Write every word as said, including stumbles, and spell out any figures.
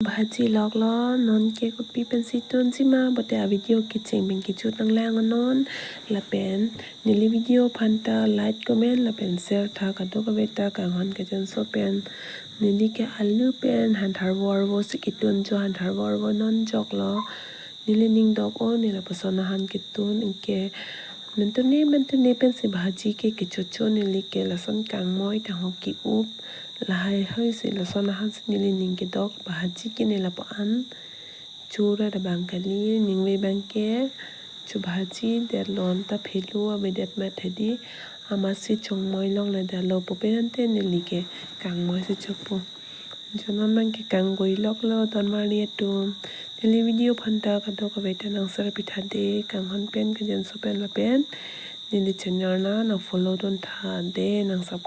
Bhaji loklo, non ke kopi pensi tunji ma, bote a video kecheng pen kejut nanglang non, lapen neli video aphan ta like, comment lapen share tha, kadokave ta kanghon kejun so pen. Neli ke alu pen hanthar vorvo si ketun jo, hanthar vorvo non joklo. Neli ning dok-o, neli lapuson ahan ketun, anke mentune mentune pensi bhaji ke kechocho, neli ke lason kangmoi tangho ke-up. Lahai hoi si lason ahan si neli ning kedok, bhaji ke neli lapu-an chura da bang kali, ningve bang ke chobhaji det lon ta phelu avedet mat hedi, amatsi chongmoi longle detlo pu pen ante neli ke kangmoi si chopo. Jo non bang ke kanggui loklo don marli atum. Neli video aphan ta kadokave ta nang share pitha de, kanghon pen kejun so pen lapen neli channel na nang follow dun tha de, nang subscribe